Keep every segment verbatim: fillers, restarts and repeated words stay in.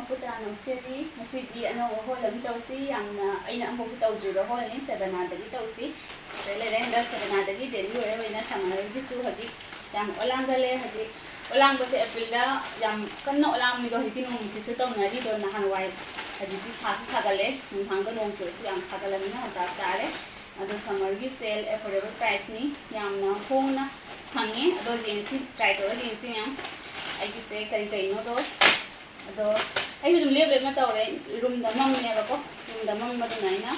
Good ꯅꯨꯡꯊꯤꯜ꯫ ꯉꯁꯤꯗꯤ ꯑꯅꯧꯕ ꯍꯣꯜ ꯑꯃ ꯇꯧꯁꯤ꯫ ꯌꯥꯝꯅ, ꯑꯩꯅ ꯑꯃꯨꯛꯁꯨ ꯇꯧꯗ꯭ꯔꯤꯕ ꯍꯣꯜꯅꯤ, ꯁꯦꯕꯅꯥꯗꯒꯤ ꯇꯧꯁꯤ꯫ ꯁꯤꯗ ꯂꯩꯔꯦ꯫ ꯍꯟꯗꯛ ꯁꯦꯕꯅꯥꯗꯒꯤ ꯗꯦꯂꯤ ꯋꯦꯌꯔ ꯑꯣꯏꯅ ꯁꯝꯃꯔꯒꯤꯁꯨ ꯍꯧꯖꯤꯛ ꯌꯥꯝ ꯑꯣꯂꯥꯡꯒꯜꯂꯦ꯫ ꯍꯧꯖꯤꯛ ꯑꯣꯂꯥꯡꯕꯁꯦ ꯑꯦꯄ꯭ꯔꯤꯜꯗ ꯌꯥꯝ ꯀꯟꯅ ꯑꯣꯂꯥꯡꯕꯗꯣ ꯍꯧꯖꯤꯛꯇꯤ ꯅꯣꯡꯁꯤꯁꯨ ꯇꯧꯅꯔꯤꯗꯣ꯫ ꯅꯍꯥꯟꯋꯥꯏ ꯍꯧꯖꯤꯛꯇꯤ ꯁꯥꯁꯨ ꯁꯥꯒꯠꯂꯦ, ꯅꯨꯡꯗꯥꯡꯗ ꯅꯣꯡ ꯆꯨꯔꯁꯨ ꯌꯥꯝ ꯁꯥꯒꯠꯂꯕꯅꯤꯅ ꯍꯪꯒꯥꯝ ꯆꯥꯔꯦ꯫ ꯑꯗꯣ ꯁꯝꯃꯔꯒꯤ ꯁꯦꯜ ꯑꯦꯐꯣꯔꯗꯦꯕꯜ ꯄ꯭ꯔꯥꯏꯁꯅꯤ, ꯌꯥꯝꯅ ꯍꯣꯡꯅ ꯐꯪꯉꯦ꯫ ꯑꯗꯣ ꯌꯦꯡꯁꯤ, ꯇ꯭ꯔꯥꯏ ꯇꯧꯔꯒ ꯌꯦꯡꯁꯤ ꯃꯌꯥꯝ꯫ ꯑꯩꯒꯤꯁꯦ ꯀꯔꯤ ꯀꯔꯤꯅꯣꯗꯣ꯫ ꯑꯗꯣ ꯑꯩꯁꯨ ꯑꯗꯨꯝ ꯂꯦꯞ ꯂꯦꯞꯅ ꯇꯧꯔꯦ꯫ ꯔꯨꯝꯗ ꯃꯝꯃꯦꯕꯀꯣ, ꯔꯨꯝꯗ ꯃꯝꯕꯗꯨꯅ ꯑꯩꯅ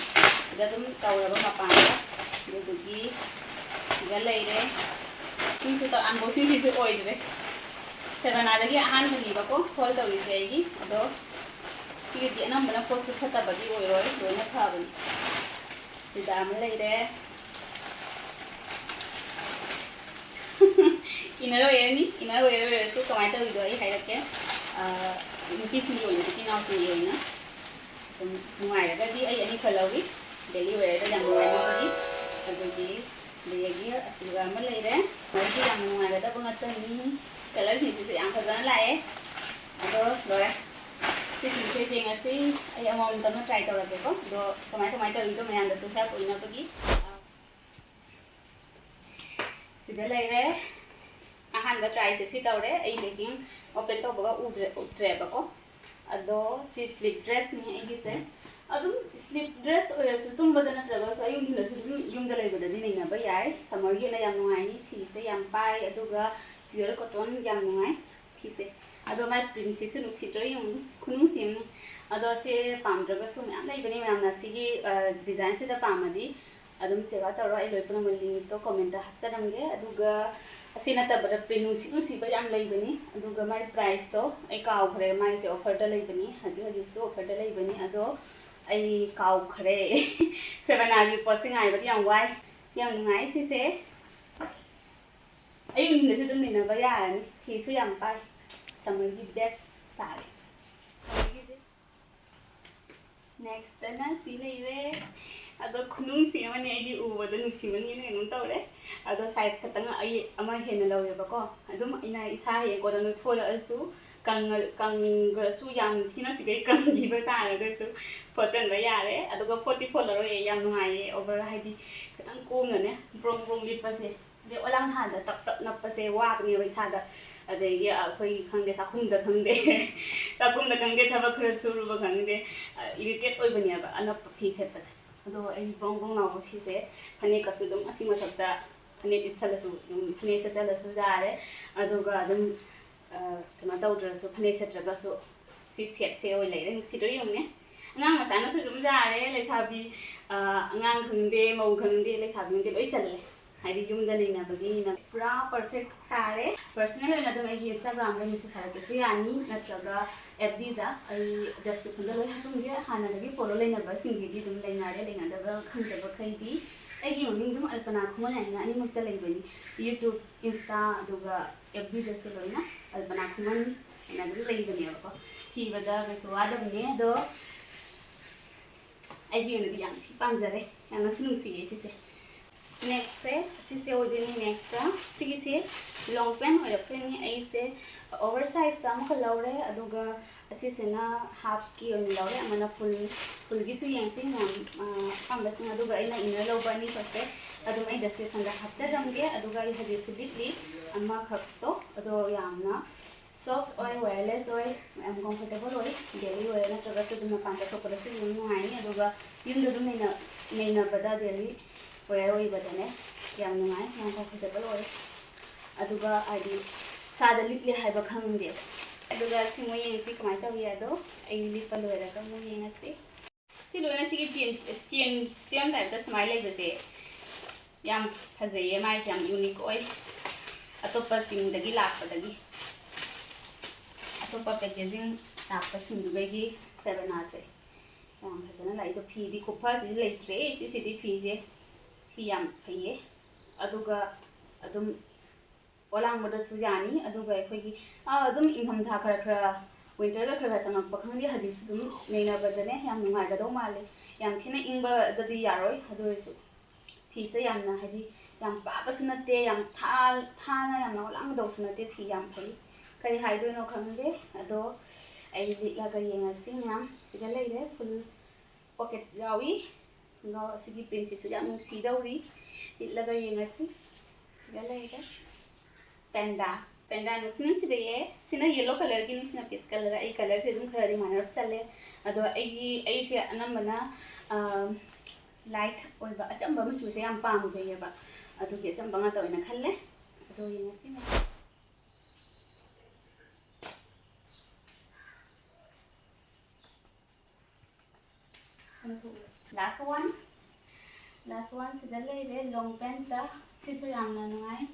ꯁꯤꯗ ꯑꯗꯨꯝ ꯇꯧꯔꯕ ꯃꯄꯥꯟꯗ꯫ ꯑꯗꯨꯗꯨꯒꯤ ꯁꯤꯗ ꯂꯩꯔꯦ꯫ ꯁꯤꯁꯨ ꯑꯟꯕꯣꯛꯁꯤꯡꯁꯤꯁꯨ ꯑꯣꯏꯗ꯭ꯔꯦ꯫ ꯁꯦꯕꯅꯥꯗꯒꯤ ꯑꯍꯥꯟꯕꯅꯦꯕꯀꯣ ꯍꯣꯜ ꯇꯧꯔꯤꯁꯦ ꯑꯩꯒꯤ꯫ ꯑꯗꯣ ꯁꯤꯒꯤꯗꯤ ꯑꯅꯝꯕꯅ ꯄꯣꯠꯁꯨ ꯐꯠꯇꯕꯗꯤ ꯑꯣꯏꯔꯣꯏ, ꯂꯣꯏꯅ ꯐꯕꯅꯤ꯫ ꯁꯤꯗ ꯑꯃ ꯂꯩꯔꯦ꯫ ꯏꯟꯅꯔ ꯋꯦꯌꯔꯅꯤ꯫ ꯏꯟꯅꯔ ꯋꯦꯌꯔ ꯑꯣꯏꯔꯁꯨ ꯀꯃꯥꯏꯅ ꯇꯧꯔꯤꯗꯣ ꯑꯩ ꯍꯥꯏꯔꯛꯀꯦ꯫ ꯑꯥ, ꯅꯨꯄꯤꯁꯤꯡꯒꯤ ꯑꯣꯏꯅ, ꯏꯆꯤꯟ ꯏꯅꯥꯎꯁꯤꯡꯒꯤ ꯑꯣꯏꯅ ꯑꯗꯨꯝ ꯅꯨꯡꯉꯥꯏꯔꯒꯗꯤ ꯑꯩ ꯑꯅꯤ ꯈꯜꯍꯧꯋꯤ꯫ ꯗꯦꯂꯤ ꯋꯦꯌꯔꯗ ꯌꯥꯝ ꯅꯨꯡꯉꯥꯏꯅꯕꯒꯤ꯫ ꯑꯗꯨꯒꯤ ꯑꯗꯒꯤ ꯑꯁꯤꯒ ꯑꯃ ꯂꯩꯔꯦ꯫ ꯃꯣꯏꯒꯤ ꯌꯥꯝ ꯅꯨꯡꯉꯥꯏꯒꯗꯕ ꯉꯥꯛꯇꯅꯤ꯫ ꯀꯂꯔꯁꯤꯡꯁꯤꯁꯨ ꯌꯥꯝ ꯐꯖꯅ ꯂꯥꯛꯑꯦ꯫ ꯑꯗꯣ ꯂꯣꯏꯔꯦ꯫ ꯁꯤꯁꯤꯡꯁꯦ ꯌꯦꯡꯉꯁꯤ꯫ ꯑꯩ ꯑꯃꯃꯝꯇꯪꯅ ꯇ꯭ꯔꯥꯏ ꯇꯧꯔꯒꯦꯀꯣ꯫ ꯑꯗꯣ ꯀꯃꯥꯏ ꯀꯃꯥꯏ ꯇꯧꯔꯤꯗꯣ ꯃꯌꯥꯝꯗꯁꯨ ꯍꯦꯜꯞ ꯑꯣꯏꯅꯕꯒꯤ꯫ ꯁꯤꯗ ꯂꯩꯔꯦ꯫ ꯑꯍꯥꯟꯕ ꯇ꯭ꯔꯥꯏꯁꯦ ꯁꯤ ꯇꯧꯔꯦ꯫ ꯑꯩ ꯄꯦꯀꯤꯡ ꯑꯣꯄꯟ ꯇꯧꯕꯒ ꯎꯗ꯭ꯔꯦ, ꯎꯠꯇ꯭ꯔꯦꯕꯀꯣ꯫ ꯑꯗꯣ ꯁꯤ ꯁ꯭ꯂꯤꯞ ꯗ꯭ꯔꯦꯁꯅꯤ ꯑꯩꯒꯤꯁꯦ꯫ ꯑꯗꯨꯝ ꯁ꯭ꯂꯤꯞ ꯗ꯭ꯔꯦꯁ ꯑꯣꯏꯔꯁꯨ ꯇꯨꯝꯕꯗ ꯅꯠꯇ꯭ꯔꯒꯁꯨ ꯑꯌꯨꯛ ꯅꯨꯡꯊꯤꯜꯗꯁꯨ ꯑꯗꯨꯝ ꯌꯨꯝꯗ ꯂꯩꯕꯗꯗꯤ ꯅꯩꯅꯕ ꯌꯥꯏ꯫ ꯁꯝꯃꯔꯒꯤ ꯑꯣꯏꯅ ꯌꯥꯝ ꯅꯨꯡꯉꯥꯏꯅꯤ꯫ ꯐꯤꯁꯦ ꯌꯥꯝ ꯄꯥꯏ, ꯑꯗꯨꯒ ꯄ꯭ꯌꯨꯔ ꯀꯣꯇꯟ ꯌꯥꯝ ꯅꯨꯡꯉꯥꯏ ꯐꯤꯁꯦ꯫ ꯑꯗꯣ ꯃꯥꯏ ꯄ꯭ꯔꯤꯟꯁꯤꯁꯨ ꯅꯨꯡꯁꯤꯗ꯭ꯔꯣ ꯌꯦꯡꯉꯨ, ꯈꯨꯅꯨꯡꯁꯤ ꯑꯃꯅꯤ꯫ ꯑꯗꯣ ꯁꯦ ꯄꯥꯝꯗ꯭ꯔꯒꯁꯨ ꯃꯌꯥꯝ ꯂꯩꯕꯅꯤ ꯃꯌꯥꯝꯅ꯫ ꯁꯤꯒꯤ, ꯑ, ꯗꯤꯖꯥꯏꯟꯁꯤꯗ ꯄꯥꯝꯃꯗꯤ ꯑꯗꯨꯝ ꯆꯦꯛ ꯑꯥꯎꯠ ꯇꯧꯔꯣ꯫ ꯑꯩ ꯂꯣꯏ ꯄꯨꯝꯅꯃꯛ ꯂꯤꯡꯛꯇꯣ ꯀꯣꯃꯦꯟꯇ ꯍꯥꯞꯆꯔꯝꯒꯦ꯫ ꯑꯗꯨꯒ ꯑꯁꯤ ꯅꯠꯇꯕꯗ ꯄ꯭ꯔꯤꯟ ꯅꯨꯡꯁꯤ ꯅꯨꯡꯁꯤꯕ ꯌꯥꯝ ꯂꯩꯕꯅꯤ꯫ ꯑꯗꯨꯒ ꯃꯥꯏ ꯄ꯭ꯔꯥꯏꯁꯇꯣ ꯑꯩ ꯀꯥꯎꯈ꯭ꯔꯦ, ꯃꯥꯏꯁꯦ ꯑꯣꯐꯔꯗ ꯂꯩꯕꯅꯤ, ꯍꯧꯖꯤꯛ ꯍꯧꯖꯤꯛꯁꯨ ꯑꯣꯐꯔꯗ ꯂꯩꯕꯅꯤ꯫ ꯑꯗꯣ ꯑꯩ ꯀꯥꯎꯈ꯭ꯔꯦ꯫ ꯁꯦꯕꯅꯥꯒꯤ ꯄꯣꯠꯁꯦ ꯉꯥꯏꯕꯗꯤ ꯌꯥꯝ ꯋꯥꯏ꯫ ꯌꯥꯝ ꯅꯨꯡꯉꯥꯏ ꯁꯤꯁꯦ꯫ ꯑꯌꯨꯛ ꯅꯨꯡꯊꯤꯜꯗꯁꯨ ꯑꯗꯨꯝ ꯂꯤꯠꯅꯕ ꯌꯥꯔꯅꯤ꯫ ꯐꯤꯁꯨ ꯌꯥꯝ ꯄꯥꯏ꯫ ꯁꯝꯃꯔꯒꯤ ꯕꯦꯁ ꯇꯥꯔꯦ꯫ ꯁꯝꯃꯔꯒꯤꯁꯦ꯫ ꯅꯦꯛꯁꯇꯅ ꯁꯤ ꯂꯩꯔꯦ꯫ ꯑꯗꯣ ꯈꯨꯅꯨꯡꯁꯤ ꯑꯃꯅꯦ, ꯑꯩꯗꯤ ꯎꯕꯗ ꯅꯨꯡꯁꯤꯃꯟꯒꯤꯅ ꯀꯩꯅꯣꯝ ꯇꯧꯔꯦ꯫ ꯑꯗꯣ ꯁꯥꯏꯖ ꯈꯛꯇꯪ ꯑꯩ ꯑꯃ ꯍꯦꯟꯅ ꯂꯧꯋꯦꯕꯀꯣ꯫ ꯑꯗꯨꯝ ꯑꯩꯅ ꯏꯁꯥ ꯍꯌꯦꯡ ꯀꯣꯟꯅ ꯅꯣꯏꯊꯣꯛꯂꯛꯑꯁꯨ ꯀꯪꯉ-, ꯀꯪꯈ꯭ꯔꯁꯨ ꯌꯥꯝ ꯊꯤꯅ ꯁꯤꯗꯩ ꯀꯪꯈꯤꯕ ꯇꯥꯔꯒꯁꯨ ꯐꯣꯠꯆꯟꯕ ꯌꯥꯔꯦ꯫ ꯑꯗꯨꯒ ꯐꯣꯠꯇꯤ ꯐꯣꯠꯂꯔꯣꯏꯌꯦ, ꯌꯥꯝ ꯅꯨꯡꯉꯥꯏꯌꯦ ꯑꯣꯚꯔ, ꯍꯥꯏꯗꯤ ꯈꯤꯇꯪ ꯀꯣꯝꯅꯅꯦ ꯕ꯭ꯔꯣꯡ ꯕ꯭ꯔꯣꯡ ꯂꯤꯠꯄꯁꯦ꯫ ꯑꯗꯩ ꯑꯣꯂꯥꯡ ꯊꯥꯗ ꯇꯞ ꯇꯞ ꯅꯞꯄꯁꯦ ꯋꯥꯕꯅꯦꯕ ꯏꯁꯥꯗ꯫ ꯑꯗꯒꯤ ꯑꯩꯈꯣꯏ ꯈꯪꯗꯦ, ꯆꯥꯛꯈꯨꯝꯗ ꯈꯪꯗꯦ, ꯆꯥꯛꯈꯨꯝꯗ ꯈꯪꯗꯦ, ꯊꯕꯛ ꯈꯔ ꯁꯨꯔꯨꯕ ꯈꯪꯗꯦ, ꯏꯔꯤꯇꯦꯠ ꯑꯣꯏꯕꯅꯦꯕ ꯑꯅꯞꯄ ꯐꯤ ꯁꯦꯠꯄꯁꯦ꯫ ꯑꯗꯣ ꯑꯩ ꯕ꯭ꯔꯣꯡ ꯕ꯭ꯔꯣꯡ ꯂꯥꯎꯕ ꯐꯤꯁꯦ ꯐꯅꯦꯛꯀꯁꯨ ꯑꯗꯨꯝ ꯑꯁꯤ ꯃꯊꯛꯇ ꯐꯅꯦꯛ ꯂꯤꯠꯁꯜꯂꯁꯨ ꯑꯗꯨꯝ, ꯐꯅꯦꯛ ꯁꯦꯠꯆꯜꯂꯁꯨ ꯌꯥꯔꯦ꯫ ꯑꯗꯨꯒ ꯑꯗꯨꯝ ꯑ, ꯀꯩꯅꯣ ꯇꯧꯗ꯭ꯔꯁꯨ, ꯐꯅꯦꯛ ꯁꯦꯠꯇ꯭ꯔꯒꯁꯨ ꯁꯤ ꯁꯦꯠꯁꯦ ꯑꯣꯏ ꯂꯩꯔꯦ꯫ ꯅꯨꯡꯁꯤꯗ꯭ꯔꯣ ꯌꯦꯡꯉꯨꯅꯦ꯫ ꯑꯉꯥꯡ ꯃꯆꯥꯅꯁꯨ ꯑꯗꯨꯝ ꯌꯥꯔꯦ, ꯂꯩꯁꯥꯕꯤ, ꯑ, ꯑꯉꯥꯡ ꯈꯪꯗꯦ, ꯃꯧ ꯈꯪꯗꯦ, ꯂꯩꯁꯥꯕꯤ ꯈꯪꯗꯦ, ꯂꯣꯏ ꯆꯜꯂꯦ꯫ ꯍꯥꯏꯗꯤ ꯌꯨꯝꯗ ꯅꯩꯅꯕꯒꯤꯅ ꯄꯨꯔꯥ ꯄꯔꯐꯦꯛ ꯇꯥꯔꯦ꯫ ꯄꯔꯁꯅꯦꯜ ꯑꯣꯏꯅ ꯑꯗꯨꯝ ꯑꯩꯒꯤ ꯏꯟꯁꯇꯥꯒ꯭ꯔꯥꯝꯗ ꯃꯦꯁꯦꯖ ꯊꯥꯔꯛꯀꯦꯁꯨ ꯌꯥꯅꯤ, ꯅꯠꯇ꯭ꯔꯒ ꯑꯦꯐ ꯕꯤꯗ ꯑꯩ ꯗꯦꯁꯀ꯭ꯔꯤꯞꯁꯟꯗ ꯂꯣꯏ ꯍꯥꯞꯄꯝꯒꯦ꯫ ꯍꯥꯟꯅꯗꯒꯤ ꯐꯣꯂꯣ ꯂꯩꯅꯕꯁꯤꯡꯒꯤꯗꯤ ꯑꯗꯨꯝ ꯂꯩꯅꯔꯦ, ꯂꯩꯅꯗꯕ ꯈꯪꯗꯕꯈꯩꯗꯤ ꯑꯩꯒꯤ ꯃꯃꯤꯡ ꯑꯗꯨꯝ ꯑꯜꯄꯅꯥ ꯈꯨꯃꯟ ꯍꯥꯏꯅ ꯑꯅꯤꯃꯛꯇ ꯂꯩꯕꯅꯤ, ꯌꯨꯇ꯭ꯌꯨꯕ, ꯏꯟꯁꯇꯥ, ꯑꯗꯨꯒ ꯑꯦꯐ ꯕꯤꯗꯁꯨ ꯂꯣꯏꯅ ꯑꯜꯄꯅꯥ ꯈꯨꯃꯟ ꯍꯥꯏꯅ ꯑꯗꯨꯝ ꯂꯩꯕꯅꯦꯕꯀꯣ꯫ ꯊꯤꯕꯗ ꯀꯩꯁꯨ ꯋꯥꯗꯕꯅꯦ꯫ ꯑꯗꯣ ꯑꯩꯒꯤ ꯑꯣꯏꯅꯗꯤ ꯌꯥꯝ ꯊꯤ ꯄꯥꯝꯖꯔꯦ, ꯌꯥꯝꯅꯁꯨ ꯅꯨꯡꯁꯤꯌꯦ ꯁꯤꯁꯦ꯫ ꯅꯦꯛꯁꯁꯦ ꯁꯤꯁꯦ ꯑꯣꯏꯗꯣꯏꯅꯤ꯫ ꯅꯦꯛꯁꯇ ꯁꯤꯒꯤꯁꯦ ꯂꯣꯡ ꯄꯦꯟ ꯑꯣꯏꯔꯛꯇꯣꯏꯅꯤ꯫ ꯑꯩꯁꯦ ꯑꯣꯚꯔ ꯁꯥꯏꯖꯇ ꯑꯃꯈꯛ ꯂꯧꯔꯦ, ꯑꯗꯨꯒ ꯑꯁꯤꯁꯤꯅ ꯍꯥꯞꯀꯤ ꯑꯣꯏꯅ ꯂꯧꯔꯦ꯫ ꯑꯃꯅ ꯐꯨꯜ, ꯐꯨꯜꯒꯤꯁꯨ ꯌꯦꯡꯁꯤ ꯃꯌꯥꯝ, ꯑ, ꯑꯄꯥꯝꯕꯁꯤꯡ꯫ ꯑꯗꯨꯒ ꯑꯩꯅ ꯏꯟꯅꯔ ꯂꯧꯕ ꯑꯅꯤꯈꯛꯁꯦ ꯑꯗꯨꯝ ꯑꯩ ꯗꯦꯁꯀ꯭ꯔꯤꯞꯁꯟꯗ ꯍꯥꯞꯆꯔꯝꯒꯦ꯫ ꯑꯗꯨꯒ ꯑꯩ ꯍꯧꯖꯤꯛꯁꯨ ꯂꯤꯠꯂꯤ ꯑꯃꯈꯛꯇꯣ, ꯑꯗꯣ ꯌꯥꯝꯅ ꯁꯣꯐ ꯑꯣꯏ, ꯋꯦꯌꯔꯂꯦꯁ ꯑꯣꯏ, ꯌꯥꯝ ꯀꯝꯐꯣꯔꯇꯦꯕꯜ ꯑꯣꯏ꯫ ꯗꯦꯂꯤ ꯋꯦꯌꯔ ꯅꯠꯇ꯭ꯔꯒꯁꯨ ꯑꯗꯨꯝ ꯃꯄꯥꯟ ꯆꯠꯊꯣꯛꯄꯗꯁꯨ ꯑꯗꯨꯝ ꯅꯨꯡꯉꯥꯏꯅꯤ꯫ ꯑꯗꯨꯒ ꯌꯨꯝꯗ ꯑꯗꯨꯝ ꯅꯩꯅ-, ꯅꯩꯅꯕꯗ ꯗꯦꯂꯤ ꯋꯦꯌꯔ ꯑꯣꯏꯕꯗꯅꯦ ꯌꯥꯝ ꯅꯨꯡꯉꯥꯏ, ꯌꯥꯝ ꯀꯝꯐꯣꯔꯇꯦꯕꯜ ꯑꯣꯏ꯫ ꯑꯗꯨꯒ ꯍꯥꯏꯗꯤ ꯏꯁꯥꯗ ꯂꯤꯠꯂꯦ ꯍꯥꯏꯕ ꯈꯪꯗꯦꯕ꯫ ꯑꯗꯨꯒ ꯁꯤ ꯃꯣꯏ ꯌꯦꯡꯁꯤ ꯀꯃꯥꯏꯅ ꯇꯧꯏ ꯑꯗꯣ, ꯑꯩ ꯂꯤꯠꯄ ꯂꯣꯏꯔꯒ ꯑꯃꯨꯛ ꯌꯦꯡꯉꯁꯤ꯫ ꯁꯤ ꯂꯣꯏꯅ ꯁꯤꯒꯤ ꯆꯦꯟ, ꯆꯦꯟ ꯁꯤꯁꯇꯦꯝ ꯇꯥꯏꯞꯇ ꯁꯨꯃꯥꯏꯅ ꯂꯩꯕꯁꯦ ꯌꯥꯝ ꯐꯖꯩꯌꯦ, ꯃꯥꯏꯁꯦ ꯌꯥꯝ ꯌꯨꯅꯤꯛ ꯑꯣꯏ꯫ ꯑꯇꯣꯞꯄꯁꯤꯡꯗꯒꯤ ꯂꯥꯛꯄꯗꯒꯤ, ꯑꯇꯣꯞꯄ ꯄꯦꯀꯦꯖꯤꯡ ꯂꯥꯛꯄꯁꯤꯡꯗꯨꯗꯒꯤ ꯁꯦꯕꯦꯅꯥꯁꯦ ꯌꯥꯝ ꯐꯖꯅ ꯂꯥꯛꯏ꯫ ꯑꯗꯣ ꯐꯤꯗꯤ ꯈꯨꯐꯁꯤꯗꯤ ꯂꯩꯇ꯭ꯔꯦ꯫ ꯁꯤꯁꯤꯗꯤ ꯐꯤꯁꯦ, ꯐꯤ ꯌꯥꯝ ꯐꯩꯌꯦ꯫ ꯑꯗꯨꯒ ꯑꯗꯨꯝ ꯄꯣꯠ ꯂꯥꯡꯕꯗꯁꯨ ꯌꯥꯅꯤ꯫ ꯑꯗꯨꯒ ꯑꯩꯈꯣꯏꯒꯤ, ꯑ, ꯑꯗꯨꯝ ꯏꯪꯊꯝꯊꯥ ꯈꯔ ꯈꯔ, ꯋꯤꯟꯇꯔꯒ ꯈꯔ ꯈꯔ ꯆꯪꯉꯛꯄ ꯈꯪꯗꯦ, ꯍꯧꯖꯤꯛꯁꯨ ꯑꯗꯨꯝ ꯅꯩꯅꯕꯗꯅꯦ ꯌꯥꯝ ꯅꯨꯡꯉꯥꯏꯒꯗꯧ ꯃꯥꯜꯂꯦ꯫ ꯌꯥꯝ ꯊꯤꯅ ꯏꯪꯕꯗꯗꯤ ꯌꯥꯔꯣꯏ, ꯑꯗꯨ ꯑꯣꯏꯔꯁꯨ ꯐꯤꯁꯦ ꯌꯥꯝꯅ, ꯍꯥꯏꯗꯤ, ꯌꯥꯝ ꯄꯥꯕꯁꯨ ꯅꯠꯇꯦ, ꯌꯥꯝ ꯊꯥ-, ꯊꯥꯅ ꯌꯥꯝꯅ ꯋꯥꯂꯥꯡꯒꯗꯧꯁꯨ ꯅꯠꯇꯦ, ꯐꯤ ꯌꯥꯝ ꯐꯩ꯫ ꯀꯔꯤ ꯍꯥꯏꯗꯣꯏꯅꯣ ꯈꯪꯗꯦ꯫ ꯑꯗꯣ ꯑꯩ ꯂꯤꯠꯂꯒ ꯌꯦꯡꯉꯁꯤ ꯃꯌꯥꯝ꯫ ꯁꯤꯗ ꯂꯩꯔꯦ, full pockets ꯌꯥꯎꯏ꯫ ꯈꯣꯡꯒ꯭ꯔꯥꯎ ꯑꯁꯤꯒꯤ printꯁꯤꯁꯨ ꯌꯥꯝ ꯅꯨꯡꯁꯤꯗꯧꯔꯤ꯫ ꯂꯤꯠꯂꯒ ꯌꯦꯡꯉꯁꯤ꯫ ꯁꯤꯗ ꯂꯩꯔꯦ꯫ Panda꯫ Panda ꯅꯨꯡꯁꯤ ꯅꯨꯡꯁꯤꯕ ꯌꯦ꯫ ꯁꯤꯅ yellow colourꯒꯤꯅꯤ, ꯁꯤꯅ peach colour꯫ ꯑꯩ colourꯁꯦ ꯑꯗꯨꯝ ꯈꯔꯗꯤ ꯃꯥꯟꯅꯔꯞ ꯆꯠꯂꯦ꯫ ꯑꯗꯣ ꯑꯩꯒꯤ, ꯑꯩꯁꯦ ꯑꯅꯝꯕꯅ, ꯑꯥ, light ꯑꯣꯏꯕ, ꯑꯆꯝꯕ ꯃꯆꯨꯁꯦ ꯌꯥꯝ ꯄꯥꯝꯖꯩꯌꯦꯕ꯫ ꯑꯗꯨꯒꯤ ꯑꯆꯝꯕ ꯉꯥꯛꯇ ꯑꯣꯏꯅ ꯈꯜꯂꯦ꯫ ꯑꯗꯣ ꯌꯦꯡꯉꯁꯤ꯫ Last one꯫ Last one ꯁꯤꯗ ꯂꯩꯔꯦ, long pant꯫ ꯁꯤꯁꯨ ꯌꯥꯝꯅ ꯅꯨꯡꯉꯥꯏ꯫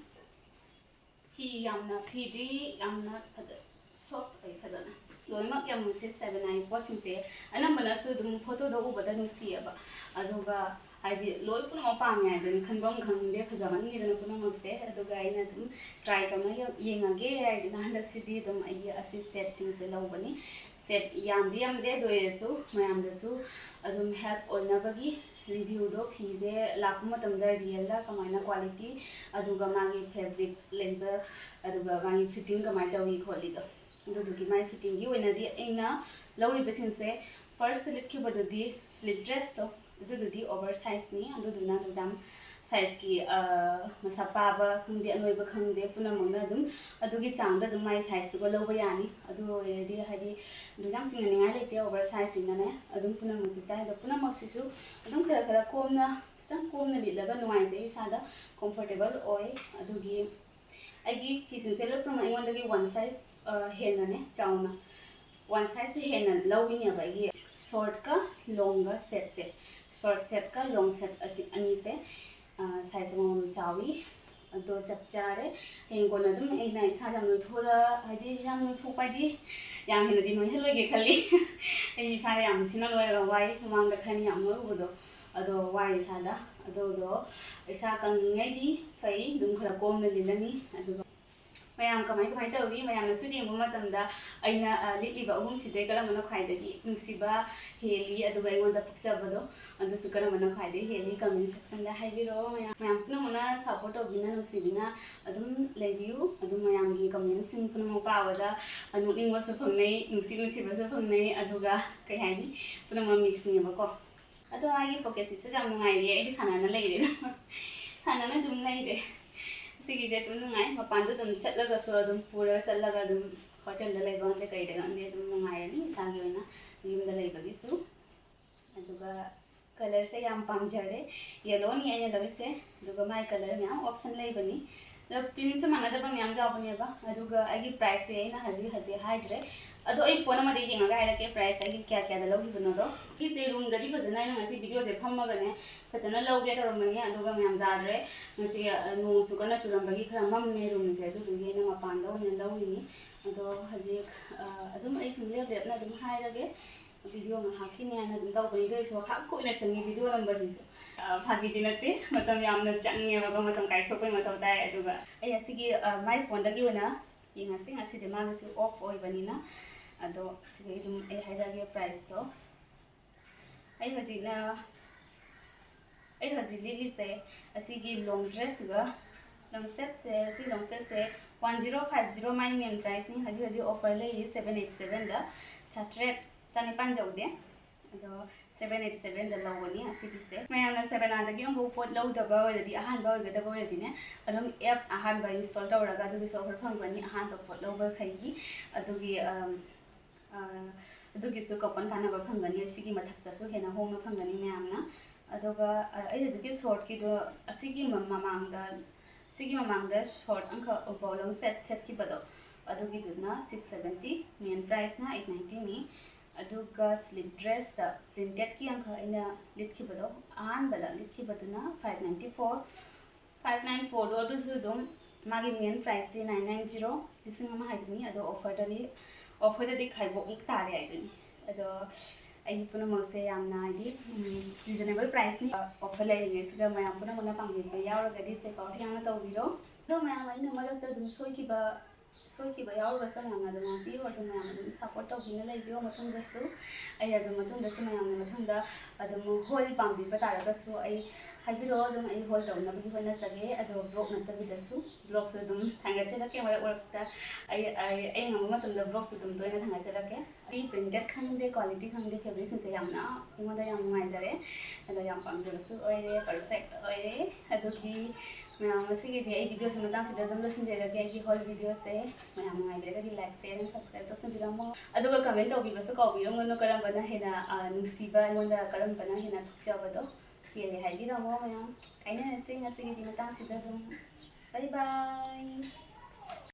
ꯐꯤ ꯌꯥꯝꯅ, ꯐꯤꯗꯤ ꯌꯥꯝꯅ ꯐꯖ-, soft ꯑꯣꯏ ꯐꯖꯅ꯫ ꯂꯣꯏꯅꯃꯛ ꯌꯥꯝ ꯃꯨꯁꯤꯁ ꯍꯥꯏꯕꯅ ꯑꯩ ꯄꯣꯠꯁꯤꯡꯁꯦ ꯑꯅꯝꯕꯅꯁꯨ ꯑꯗꯨꯝ photoꯗ ꯎꯕꯗ ꯅꯨꯡꯁꯤꯌꯦꯕ꯫ ꯑꯗꯨꯒ ꯍꯥꯏꯗꯤ ꯂꯣꯏ ꯄꯨꯝꯅꯃꯛ ꯄꯥꯝꯃꯦ ꯍꯥꯏꯗꯨꯅꯤ, ꯈꯟꯐꯝ ꯈꯪꯗꯦ, ꯐꯖꯃꯟꯈꯤꯗꯅ ꯄꯨꯝꯅꯃꯛꯁꯦ꯫ ꯑꯗꯨꯒ ꯑꯩꯅ ꯑꯗꯨꯝ try ꯇꯧꯅ ꯌꯦꯡ-, ꯌꯦꯡꯉꯒꯦ ꯍꯥꯏꯗꯅ ꯍꯟꯗꯛꯁꯤꯗꯤ ꯑꯗꯨꯝ ꯑꯩꯒꯤ ꯑꯁꯤ setꯁꯤꯡꯁꯦ ꯂꯧꯕꯅꯤ꯫ Set ꯌꯥꯝꯗꯤ ꯌꯥꯝꯗꯦ, ꯑꯗꯨ ꯑꯣꯏꯔꯁꯨ ꯃꯌꯥꯝꯗꯁꯨ ꯑꯗꯨꯝ help ꯑꯣꯏꯅꯕꯒꯤ reviewꯗꯣ, ꯐꯤꯁꯦ ꯂꯥꯛꯄ ꯃꯇꯝꯗ realꯗ ꯀꯃꯥꯏꯅ quality, ꯑꯗꯨꯒ ꯃꯥꯒꯤ fabric ꯂꯩꯕ, ꯑꯗꯨꯒ ꯃꯥꯒꯤ fitting ꯀꯃꯥꯏꯅ ꯇꯧꯏ ꯈꯣꯠꯂꯤꯗꯣ, ꯑꯗꯨꯗꯨꯒꯤ ꯃꯥꯒꯤ fittingꯒꯤ ꯑꯣꯏꯅꯗꯤ ꯑꯩꯅ ꯂꯧꯔꯤꯕꯁꯤꯡꯁꯦ, first ꯂꯤꯠꯈꯤꯕꯗꯨꯗꯤ slip dressꯇꯣ, ꯑꯗꯨꯗꯨꯗꯤ over sizeꯅꯤ꯫ ꯑꯗꯨꯗꯨꯅ ꯑꯗꯨꯝ sizeꯀꯤ, ꯑ, ꯃꯁꯥ ꯄꯥꯕ ꯈꯪꯗꯦ, ꯑꯅꯣꯏꯕ ꯈꯪꯗꯦ, ꯄꯨꯝꯅꯃꯛꯅ ꯑꯗꯨꯝ ꯑꯗꯨꯒꯤ ꯆꯥꯡꯗ ꯑꯗꯨꯝ ꯃꯥꯒꯤ sizeꯇꯨꯒ ꯂꯧꯕ ꯌꯥꯅꯤ꯫ ꯑꯗꯨ ꯑꯣꯏꯔꯗꯤ ꯍꯥꯏꯗꯤ ꯑꯗꯨ ꯌꯥꯝ ꯆꯤꯡꯅꯅꯤꯡꯉꯥꯏ ꯂꯩꯇꯦ, over sizeꯁꯤꯡꯅꯅꯦ ꯑꯗꯨꯝ ꯄꯨꯝꯅꯃꯛꯇꯤ ꯆꯥꯏ꯫ ꯑꯗꯣ ꯄꯨꯝꯅꯃꯛꯁꯤꯁꯨ ꯑꯗꯨꯝ ꯈꯔ ꯈꯔ ꯀꯣꯝꯅ, ꯈꯤꯇꯪ ꯀꯣꯝꯅ ꯂꯤꯠꯂꯒ ꯅꯨꯡꯉꯥꯏꯖꯩ, ꯏꯁꯥꯗ comfortable ꯑꯣꯏ꯫ ꯑꯗꯨꯒꯤ ꯑꯩꯒꯤ ꯐꯤꯁꯤꯡꯁꯦ ꯂꯣꯏ ꯄꯨꯝꯅꯃꯛ ꯑꯩꯉꯣꯟꯗꯒꯤ one size, ꯑ, ꯍꯦꯟꯅꯅꯦ, ꯆꯥꯎꯅ one sizeꯇ ꯍꯦꯟꯅ ꯂꯧꯔꯤꯅꯦꯕ꯫ ꯑꯩꯒꯤ shortꯀ longꯒ setꯁꯦ, short setꯀ long set ꯑꯁꯤ ꯑꯅꯤꯁꯦ, ꯑ, size ꯑꯃꯃꯝ ꯆꯥꯎꯏ꯫ ꯑꯗꯣ ꯆꯞ ꯆꯥꯔꯦ꯫ ꯍꯌꯦꯡ ꯀꯣꯟꯅ ꯑꯗꯨꯝ ꯑꯩꯅ ꯏꯁꯥ ꯌꯥꯝ ꯅꯣꯏꯊꯣꯔ-, ꯍꯥꯏꯗꯤ ꯌꯥꯝ ꯅꯣꯏꯊꯣꯛꯄ ꯍꯥꯏꯗꯤ ꯌꯥꯝ ꯍꯦꯟꯅꯗꯤ ꯅꯣꯏꯍꯜꯂꯣꯏꯒꯦ ꯈꯜꯂꯤ꯫ ꯑꯩ ꯏꯁꯥ ꯌꯥꯝ ꯊꯤꯅ ꯅꯣꯏꯔꯒ ꯋꯥꯏ, ꯃꯃꯥꯡꯗ ꯈꯔ ꯌꯥꯝ ꯅꯣꯏꯔꯨꯕꯗꯣ꯫ ꯑꯗꯣ ꯋꯥꯏ ꯏꯁꯥꯗ꯫ ꯑꯗꯨꯗꯣ ꯏꯁꯥ ꯀꯪꯉꯤꯉꯩꯗꯤ ꯐꯩ, ꯑꯗꯨꯝ ꯈꯔ ꯀꯣꯝꯅ ꯂꯤꯠꯂꯅꯤ꯫ ꯑꯗꯨꯒ ꯃꯌꯥꯝ ꯀꯃꯥꯏ ꯀꯃꯥꯏ ꯇꯧꯔꯤ? ꯃꯌꯥꯝꯅꯁꯨ ꯌꯦꯡꯕ ꯃꯇꯝꯗ ꯑꯩꯅ, ꯑ, ꯂꯤꯠꯂꯤꯕ ꯑꯍꯨꯝꯁꯤꯗꯩ ꯀꯔꯝꯕꯅ ꯈ꯭ꯋꯥꯏꯗꯒꯤ ꯅꯨꯡꯁꯤꯕ ꯍꯦꯜꯂꯤ, ꯑꯗꯨꯒ ꯑꯩꯉꯣꯟꯗ ꯄꯛꯆꯕꯗꯣ, ꯑꯗꯨꯁꯨ ꯀꯔꯝꯕꯅ ꯈ꯭ꯋꯥꯏꯗꯒꯤ ꯍꯦꯜꯂꯤ? Comment section ꯗ ꯍꯥꯏꯕꯤꯔꯛꯑꯣ꯫ ꯃꯌꯥꯝ, ꯃꯌꯥꯝ ꯄꯨꯝꯅꯃꯛꯅ support ꯇꯧꯕꯤꯅ, ꯅꯨꯡꯁꯤꯕꯤꯅ ꯑꯗꯨꯝ ꯂꯩꯕꯤꯌꯨ꯫ ꯑꯗꯨꯝ ꯃꯌꯥꯝꯒꯤ comment ꯁꯤꯡ ꯄꯨꯝꯅꯃꯛ ꯄꯥꯕꯗ, ꯑ, ꯅꯣꯛꯅꯤꯡꯕꯁꯨ ꯐꯪꯅꯩ, ꯅꯨꯡꯁꯤ ꯅꯨꯡꯁꯤꯕꯁꯨ ꯐꯪꯅꯩ, ꯑꯗꯨꯒ ꯀꯩ ꯍꯥꯏꯅꯤ, ꯄꯨꯝꯅꯃꯛ mix ꯅꯦꯕꯀꯣ꯫ ꯑꯗꯣ ꯑꯩꯒꯤ pocket ꯁꯤꯁꯨ ꯌꯥꯝ ꯅꯨꯡꯉꯥꯏꯔꯤꯌꯦ, ꯑꯩꯗꯤ ꯁꯥꯟꯅꯅ ꯂꯩꯔꯦ꯫ ꯁꯥꯟꯅꯅ ꯑꯗꯨꯝ ꯂꯩꯔꯦ꯫ ꯁꯤꯒꯤꯁꯦ ꯑꯗꯨꯝ ꯅꯨꯡꯉꯥꯏ, ꯃꯄꯥꯟꯗ ꯑꯗꯨꯝ ꯆꯠꯂꯒꯁꯨ, ꯑꯗꯨꯝ ꯄꯨꯔꯒ ꯆꯠꯂꯒ, ꯑꯗꯨꯝ hotel ꯗ ꯂꯩꯕ ꯈꯪꯗꯦ, ꯀꯩꯗ ꯈꯪꯗꯦ, ꯑꯗꯨꯝ ꯅꯨꯡꯉꯥꯏꯔꯅꯤ ꯏꯁꯥꯒꯤ ꯑꯣꯏꯅ ꯌꯨꯝꯗ ꯂꯩꯕꯒꯤꯁꯨ꯫ ꯑꯗꯨꯒ colour ꯁꯦ ꯌꯥꯝ ꯄꯥꯝꯖꯔꯦ, yellow ꯅꯤ ꯑꯩꯅ ꯂꯧꯔꯤꯁꯦ꯫ ꯑꯗꯨꯒ ꯃꯥꯏ colour ꯃꯌꯥꯝ option ꯂꯩꯕꯅꯤ, ꯑꯗꯣ print ꯁꯨ ꯃꯥꯟꯅꯗꯕ ꯃꯌꯥꯝ ꯌꯥꯎꯕꯅꯦꯕ꯫ ꯑꯗꯨꯒ ꯑꯩꯒꯤ price ꯁꯦ ꯑꯩꯅ ꯍꯧꯖꯤꯛ ꯍꯧꯖꯤꯛ ꯍꯥꯏꯗ꯭ꯔꯦ, ꯑꯗꯣ ꯑꯩ phone ꯑꯃꯗ ꯌꯦꯡꯉꯒ ꯍꯥꯏꯔꯛꯀꯦ price ꯑꯩꯒꯤ ꯀꯌꯥ ꯀꯌꯥꯗ ꯂꯧꯈꯤꯕꯅꯣꯗꯣ꯫ ꯁꯤꯁꯦ room ꯗꯗꯤ ꯐꯖꯅ ꯑꯩꯅ ꯉꯁꯤ video ꯁꯦ ꯐꯝꯃꯒꯅꯦ ꯐꯖꯅ ꯂꯧꯒꯦ ꯇꯧꯔꯝꯕꯅꯤ, ꯑꯗꯨꯒ ꯃꯌꯥꯝ ꯌꯥꯗ꯭ꯔꯦ꯫ ꯉꯁꯤ, ꯑ, ꯅꯣꯡꯁꯨ ꯀꯟꯅ ꯆꯨꯔꯝꯕꯒꯤ ꯈꯔ ꯃꯝꯃꯦ room ꯁꯦ, ꯑꯗꯨꯗꯨꯒꯤ ꯑꯩꯅ ꯃꯄꯥꯟꯗ ꯑꯣꯏꯅ ꯂꯧꯔꯤꯅꯤ꯫ ꯑꯗꯣ ꯍꯧꯖꯤꯛ, ꯑ, ꯑꯗꯨꯝ ꯑꯩ ꯁꯨꯝ ꯂꯦꯞ ꯂꯦꯞꯅ ꯑꯗꯨꯝ ꯍꯥꯏꯔꯒꯦ꯫ Video ꯉꯥꯏꯍꯥꯛꯀꯤꯅꯦ ꯍꯥꯏꯅ ꯑꯗꯨꯝ ꯇꯧꯕꯅꯤ, ꯑꯗꯨ ꯑꯣꯏꯔꯁꯨ ꯉꯥꯏꯍꯥꯛ ꯀꯨꯏꯅ ꯆꯪꯉꯤ video ꯅꯝꯕꯁꯤꯁꯨ꯫ ꯑ, ꯐꯥꯒꯤꯗꯤ ꯅꯠꯇꯦ, ꯃꯇꯝ ꯌꯥꯝꯅ ꯆꯪꯉꯦꯕꯀꯣ, ꯃꯇꯝ ꯀꯥꯏꯊꯣꯛꯄꯒꯤ ꯃꯊꯧ ꯇꯥꯏ꯫ ꯑꯗꯨꯒ ꯑꯩ ꯑꯁꯤꯒꯤ, ꯑ, my phone ꯗꯒꯤ ꯑꯣꯏꯅ ꯌꯦꯡꯉꯁꯤ, ꯉꯁꯤꯗꯤ ꯃꯥꯒꯤꯁꯨ off ꯑꯣꯏꯕꯅꯤꯅ꯫ ꯑꯗꯣ ꯁꯤꯗꯩ ꯑꯗꯨꯝ ꯑꯩ ꯍꯥꯏꯔꯛꯑꯒꯦ price ꯇꯣ꯫ ꯑꯩ ꯍꯧꯖꯤꯛꯅ, ꯑꯩ ꯍꯧꯖꯤꯛ ꯂꯤꯠꯂꯤꯁꯦ ꯑꯁꯤꯒꯤ long dress ꯁꯤꯒ, long set ꯁꯦ, ꯁꯤ long set say one zero five zero, my main price ꯅꯤ꯫ ꯍꯧꯖꯤꯛ ꯍꯧꯖꯤꯛ offer ꯂꯩꯔꯤ seven eight seven ꯗ, ꯆꯥꯇ꯭ꯔꯦꯠ, ꯆꯅꯤꯄꯥꯟ ꯌꯧꯗꯦ꯫ ꯑꯗꯣ seven eight seven ꯗ ꯂꯧꯕꯅꯤ ꯑꯁꯤꯒꯤꯁꯦ꯫ ꯃꯌꯥꯝꯅ seven ꯑꯥꯗꯒꯤ ꯑꯃꯐꯥꯎ ꯄꯣꯠ ꯂꯧꯗꯕ ꯑꯣꯏꯔꯗꯤ, ꯑꯍꯥꯟꯕ ꯑꯣꯏꯒꯗꯕ ꯑꯣꯏꯔꯗꯤꯅꯦ, ꯑꯗꯨꯝ app ꯑꯍꯥꯟꯕ install ꯇꯧꯔꯒ ꯑꯗꯨꯒꯤꯁꯨ offer ꯐꯪꯒꯅꯤ, ꯑꯍꯥꯟꯕ ꯄꯣꯠ ꯂꯧꯕꯈꯩꯒꯤ꯫ ꯑꯗꯨꯒꯤ, ꯑꯝ, ꯑ, ꯑꯗꯨꯒꯤꯁꯨ coupon ꯀꯥꯟꯅꯕ ꯐꯪꯒꯅꯤ꯫ ꯑꯁꯤꯒꯤ ꯃꯊꯛꯇꯁꯨ ꯍꯦꯟꯅ ꯍꯣꯡꯅ ꯐꯪꯒꯅꯤ ꯃꯌꯥꯝꯅ꯫ ꯑꯗꯨꯒ, ꯑ, ꯑꯩ ꯍꯧꯖꯤꯛꯀꯤ short ꯀꯤꯗꯣ, ꯑꯁꯤꯒꯤ ꯃ-, ꯃꯃꯥꯡꯗ, ꯁꯤꯒꯤ ꯃꯃꯥꯡꯗ short ꯑꯃꯈꯛ polo set ꯁꯦꯠꯈꯤꯕꯗꯣ, ꯑꯗꯨꯒꯤꯗꯨꯅ six seventy, main price ꯅ eight ninety ꯅꯤ꯫ ꯑꯗꯨꯒ slip dress ꯇ printed ꯀꯤ ꯑꯃꯈꯛ ꯑꯩꯅ ꯂꯤꯠꯈꯤꯕꯗꯣ, ꯑꯍꯥꯟꯕꯗ ꯂꯤꯠꯈꯤꯕꯗꯨꯅ five ninety four, five nine four ꯗꯣ, ꯑꯗꯨꯁꯨ ꯑꯗꯨꯝ ꯃꯥꯒꯤ main price T nine nine zero, ꯂꯤꯁꯤꯡ ꯑꯃ ꯍꯥꯏꯗꯨꯅꯤ꯫ ꯑꯗꯣ offer ꯗꯗꯤ, offer ꯗꯗꯤ ꯈꯥꯏꯕꯣꯛꯃꯨꯛ ꯇꯥꯔꯦ ꯍꯥꯏꯗꯨꯅꯤ꯫ ꯑꯗꯣ ꯑꯩꯒꯤ ꯄꯨꯝꯅꯃꯛꯁꯦ ꯌꯥꯝꯅ ꯍꯥꯏꯗꯤ, ꯎꯝ, reasonable price ꯅꯤ꯫ Offer ꯂꯩꯔꯤꯉꯩꯁꯤꯗ ꯃꯌꯥꯝ ꯄꯨꯝꯅꯃꯛꯅ ꯄꯥꯝꯕꯤꯕ ꯌꯥꯎꯔꯒꯗꯤ check out ꯌꯥꯝꯅ ꯇꯧꯕꯤꯔꯣ꯫ ꯑꯗꯣ ꯃꯌꯥꯝ, ꯑꯩꯅ ꯃꯔꯛꯇ ꯑꯗꯨꯝ ꯁꯣꯏꯈꯤꯕ ꯁꯣꯏꯈꯤꯕ ꯌꯥꯎꯔꯒꯁꯨ ꯃꯌꯥꯝꯅ ꯑꯗꯨꯝ ꯉꯥꯛꯄꯤꯌꯨ, ꯑꯗꯨꯝ ꯃꯌꯥꯝ ꯑꯗꯨꯝ ꯁꯞꯄꯣꯔꯠ ꯇꯧꯕꯤꯅ ꯂꯩꯕꯤꯌꯣ꯫ ꯃꯇꯨꯡꯗꯁꯨ ꯑꯩ ꯑꯗꯨꯝ, ꯃꯇꯨꯡꯗꯁꯨ ꯃꯌꯥꯝꯅ ꯃꯊꯪꯗ ꯑꯗꯨꯝ ꯍꯣꯜ ꯄꯥꯝꯕꯤꯕ ꯇꯥꯔꯒꯁꯨ ꯑꯩ ꯍꯥꯏꯕꯤꯔꯛꯑꯣ, ꯑꯗꯨꯝ ꯑꯩ ꯍꯣꯜ ꯇꯧꯅꯕꯒꯤ ꯍꯣꯠꯅꯖꯒꯦ꯫ ꯑꯗꯣ ꯕ꯭ꯂꯣꯛ ꯅꯠꯇꯕꯤꯗꯁꯨ ꯕ꯭ꯂꯣꯛꯁꯨ ꯑꯗꯨꯝ ꯊꯥꯡꯒꯠꯆꯔꯛꯀꯦ ꯃꯔꯛ ꯃꯔꯛꯇ꯫ ꯑꯩ ꯑꯩ ꯑꯩ ꯉꯝꯕ ꯃꯇꯝꯗ ꯕ꯭ꯂꯣꯛꯁꯨ ꯑꯗꯨꯝ ꯇꯣꯏꯅ ꯊꯥꯡꯒꯠꯆꯔꯛꯀꯦ꯫ ꯑꯩ ꯄ꯭ꯔꯤꯟꯇꯦꯠ ꯈꯪꯗꯦ, ꯀ꯭ꯋꯥꯂꯤꯇꯤ ꯈꯪꯗꯦ, ꯐꯦꯕ꯭ꯔꯤꯛꯁꯤꯡꯁꯦ ꯌꯥꯝꯅ ꯑꯩꯉꯣꯟꯗ ꯌꯥꯝ ꯅꯨꯡꯉꯥꯏꯖꯔꯦ꯫ ꯑꯗꯣ ꯌꯥꯝ ꯄꯥꯝꯖꯕꯁꯨ ꯑꯣꯏꯔꯦ, ꯄꯔꯐꯦꯛ ꯑꯣꯏꯔꯦ꯫ ꯑꯗꯨꯗꯤ ꯃꯌꯥꯝ, ꯉꯁꯤꯒꯤꯗꯤ ꯑꯩ ꯚꯤꯗꯤꯑꯣꯁꯦ ꯃꯇꯥꯡꯁꯤꯗ ꯑꯗꯨꯝ ꯂꯣꯏꯁꯤꯟꯖꯔꯒꯦ, ꯑꯩꯒꯤ ꯍꯣꯜ ꯚꯤꯗꯤꯑꯣꯁꯦ꯫ ꯃꯌꯥꯝ ꯅꯨꯡꯉꯥꯏꯕꯤꯔꯒꯗꯤ ꯂꯥꯏꯛ, ꯁꯤꯌꯔ, ꯑꯦꯟ ꯁꯕꯁꯀ꯭ꯔꯥꯏꯕ ꯇꯧꯁꯤꯟꯕꯤꯔꯝꯃꯣ꯫ ꯑꯗꯨꯒ ꯀꯃꯦꯟ ꯇꯧꯕꯤꯕꯁꯨ ꯀꯥꯎꯕꯤꯔꯝꯒꯅꯨ, ꯀꯔꯝꯕꯅ ꯍꯦꯟꯅ, ꯑ, ꯅꯨꯡꯁꯤꯕ, ꯑꯩꯉꯣꯟꯗ ꯀꯔꯝꯕꯅ ꯍꯦꯟꯅ ꯊꯣꯛꯆꯕꯗꯣ ꯍꯦꯜꯂꯦ ꯍꯥꯏꯕꯤꯔꯝꯃꯣ ꯃꯌꯥꯝ꯫ ꯀꯥꯏꯅꯔꯁꯤ ꯉꯁꯤꯒꯤꯗꯤ ꯃꯇꯥꯡꯁꯤꯗ ꯑꯗꯨꯝ꯫ ꯕꯥꯏ ꯕꯥꯏ꯫